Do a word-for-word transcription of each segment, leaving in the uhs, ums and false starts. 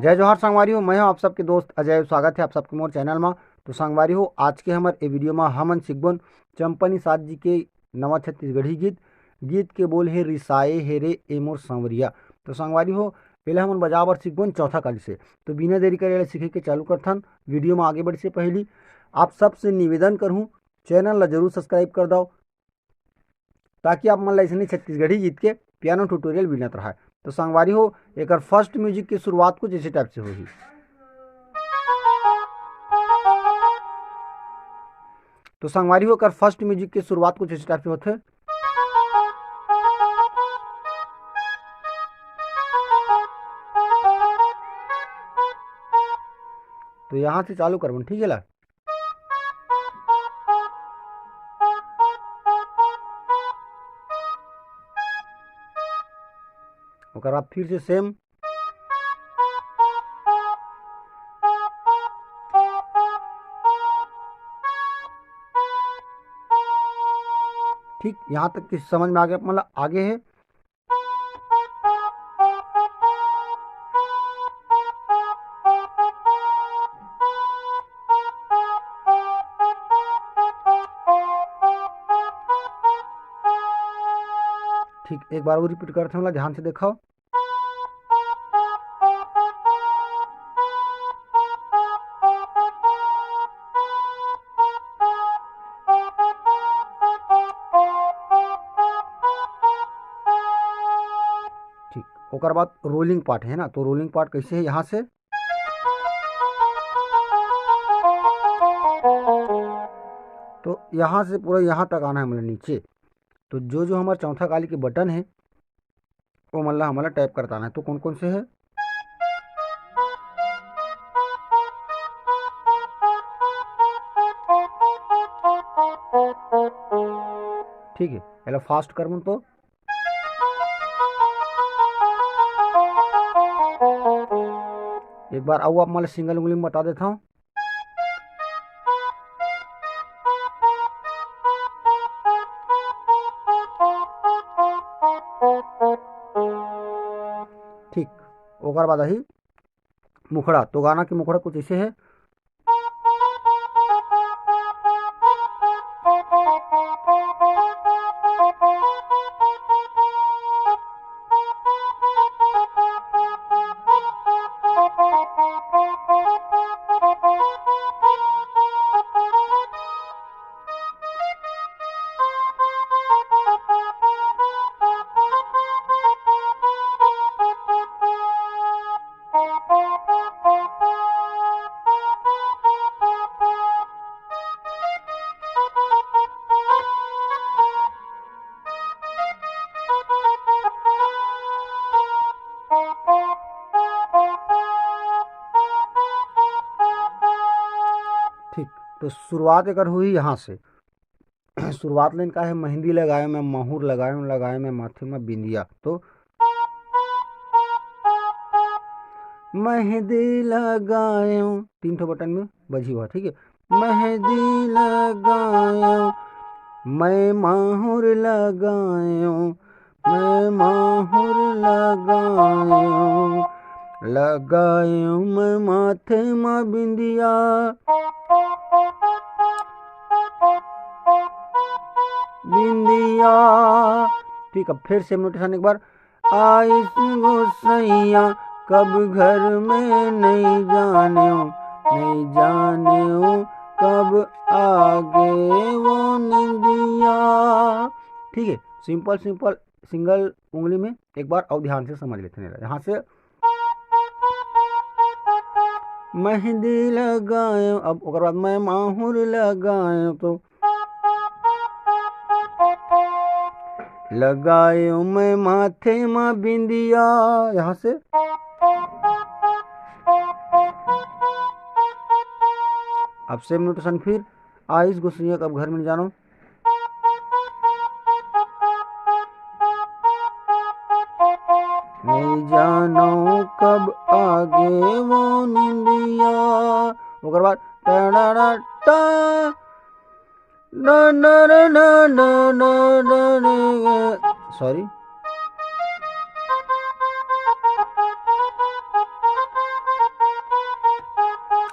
जय जोहार संगवारी हो, मैं हूं आप सबके दोस्त अजय। स्वागत है आप सबके मोर चैनल मा। तो संगवारी हो, आज के हमर ए वीडियो मा हमन सीखबोन चंपा निषाद जी के नवा छत्तीसगढ़ी गीत, गीत के बोल हे रिसाए हे रे ए मोर सांवरिया। तो संगवारी हो, पहले हमन बजाए बर सीखबोन चौथा काली से। तो बिना देरी करे एला सीखे के चालू करथन। वीडियो मा आगे बढ़े से पहली आप सबसे निवेदन करहूं, चैनल ला जरूर सब्सक्राइब कर दव, ताकि आप मन ला अइसने छत्तीसगढ़ी गीत के पियानो ट्यूटोरियल मिलत रहे। तो संगवारी हो, एकर फर्स्ट म्यूजिक की शुरुआत कुछ इसी टाइप से होही। तो संगवारी हो, एकर फर्स्ट म्यूजिक की शुरुआत कुछ इसी टाइप से होथे। तो यहाँ से चालू करबन, ठीक है ला। ओकर बाद फिर से सेम। ठीक, यहाँ तक कि समझ में आ गया आप मन ला। आगे है। ठीक, एक बार और रिपीट करत हंव, ला ध्यान से देखव। ठीक, ओकर बाद रोलिंग पार्ट है ना, तो रोलिंग पार्ट कैसे है, यहाँ से, तो यहाँ से पूरा यहाँ तक आना है, मतलब नीचे। तो जो जो हमारे चौथा काली के बटन है, वो मन ला हमन ला टाइप करत आना है। तो कौन कौन से है? ठीक है, एला फास्ट करबन तो एक बार अउ आप मन ला सिंगल उंगली में बता देता हूँ। ठीक, ओकर बाद आही मुखड़ा। तो गाना के मुखड़ा कुछ ऐसे है। ठीक, तो शुरुआत एकर हुई यहाँ से। शुरुआत लाइन का है, मेहंदी लगाए में, माहुर लगाए में, लगाए में माथे में बिंदिया। तो मेहंदी लगाए, तीन ठो बटन में बजी हुआ, ठीक है। मेहंदी लगाए, मैं माहुर लगाए, मैं माहुर लगाए, लगाए मैं माथे में बिंदिया, बिंदिया। ठीक, अब फिर सेम नोटेशन एक बार। आइस गोसैया कब घर में, नहीं जाने, नहीं जाने कब आगे वो निंदिया। ठीक है, सिंपल सिंपल सिंगल उंगली में एक बार और ध्यान से समझ लेते हैं। यहाँ से मेहंदी लगाए, अब ओकर बाद मैं माहुर लगाए, तो लगाए मैं माथे में बिंदिया। यहाँ से अब सेम नोटेशन फिर, आइस गोसैया कब घर में, जानो नहीं जानो कब आगे वो निंदिया। ओकर बाद टड़ाड़ा टा, ना, ना, ना, ना, ना, ना, ना, ना, सॉरी।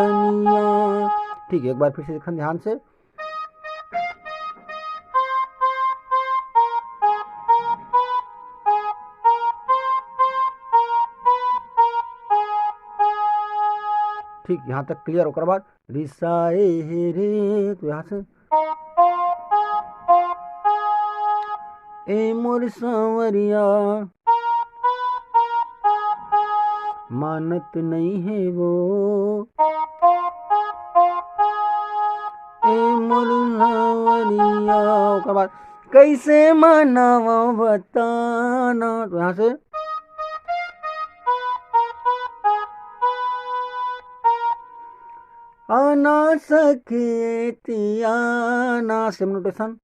धनिया। ठीक, एक बार फिर से देखन ध्यान से। ठीक, यहाँ तक क्लियर। ओकर बाद रिसाए हे रे, तो यहाँ से ए मोर सांवरिया, मानत नहीं है वो। ए मोर सांवरिया, ओकर बाद कैसे मनावा बताना, तो यहाँ से आना सके तियाना, सेम नोटेशन।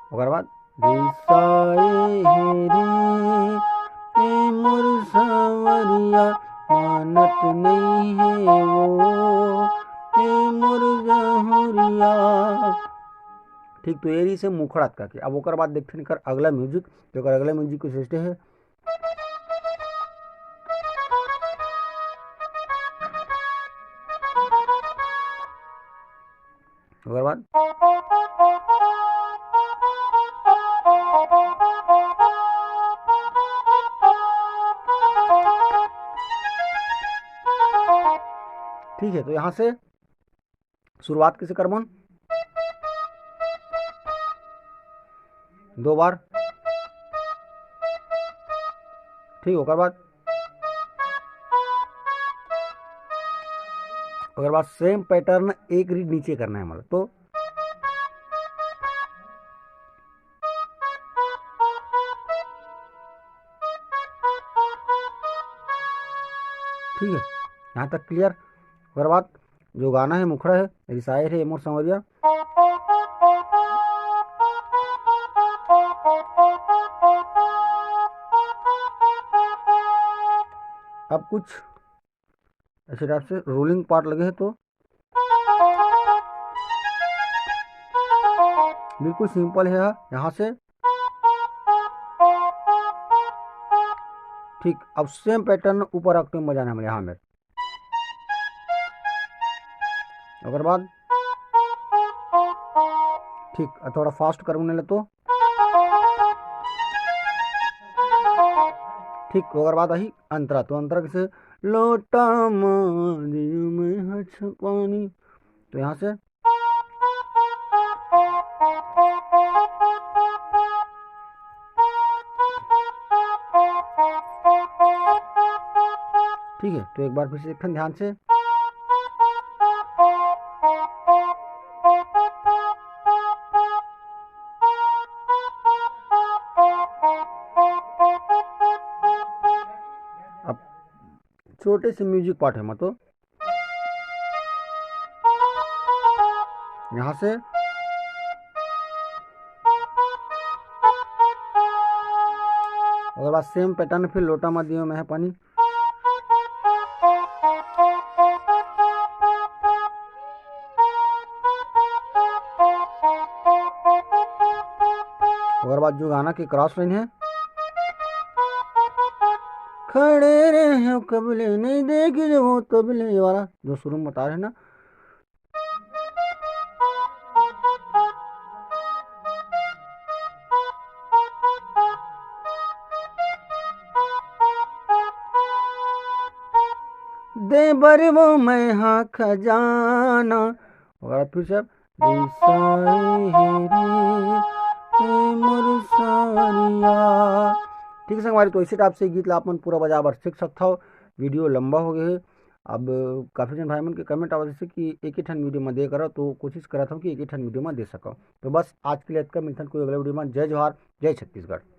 ओकर बाद रिसाए हे रे, ए मोर सांवरिया, मानत नहीं है वो, ए मोर जहुरिया। ठीक, तो ये रहिस हे मुखड़ा अतका के। अब ओकर बाद देखथन एकर अगला म्यूजिक। तो एकर अगला म्यूजिक कुछ ऐसे है। ओकर बाद ठीक है, तो यहाँ से शुरुआत कइसे करबन? दो बार। ठीक, ओकर बाद, ओकर बाद सेम पैटर्न एक रीड नीचे करना है हमला। तो ठीक है, यहाँ तक क्लियर। ओकर बाद जो गाना है, मुखड़ा है, रिसाए रे मोर सांवरिया। अब कुछ ऐसे टाइप से रोलिंग पार्ट लगे है, तो बिल्कुल सिंपल है। यहाँ से ठीक, अब सेम पैटर्न ऊपर ऑक्टेव में जाना है यहाँ में। ओकर बाद ठीक, अब थोड़ा फास्ट करने ले तो ठीक, ओकर बाद आही अंतरा। तो अंतरा कइसे? लोटा मा दियो मैं हछ पानी। तो यहाँ से ठीक है, तो एक बार फिर से देखथन ध्यान से। अब छोटे से म्यूजिक पार्ट है, मतलब यहाँ से, ओकर बाद सेम पैटर्न, फिर लोटा मा दियो मैं पानी। ओकर बाद जो गाना के क्रॉस लाइन है, खड़े रहे हो कबले, नहीं देख जो वो तबले, ये वाला जो शुरू में बता रहे हैं ना, दे बर वो मैं हाँ खजाना, ओकर बाद फिर से रिसाए हे रे, ए मोर सारिया। ठीक है संगवारी, तो इसी टाइप से गीत ला आप मन पूरा बजा बर सीख सकत हव। वीडियो लंबा हो गए है, अब काफ़ी जन भाई मन के कमेंट आवत जैसे कि एक ही ठन वीडियो में दे करो, तो कोशिश करत हूँ कि एक ही ठन वीडियो में दे सकूँ। तो बस आज के लिए इतना, मिलथन कोई अगला वीडियो में। जय जोहार, जय छत्तीसगढ़।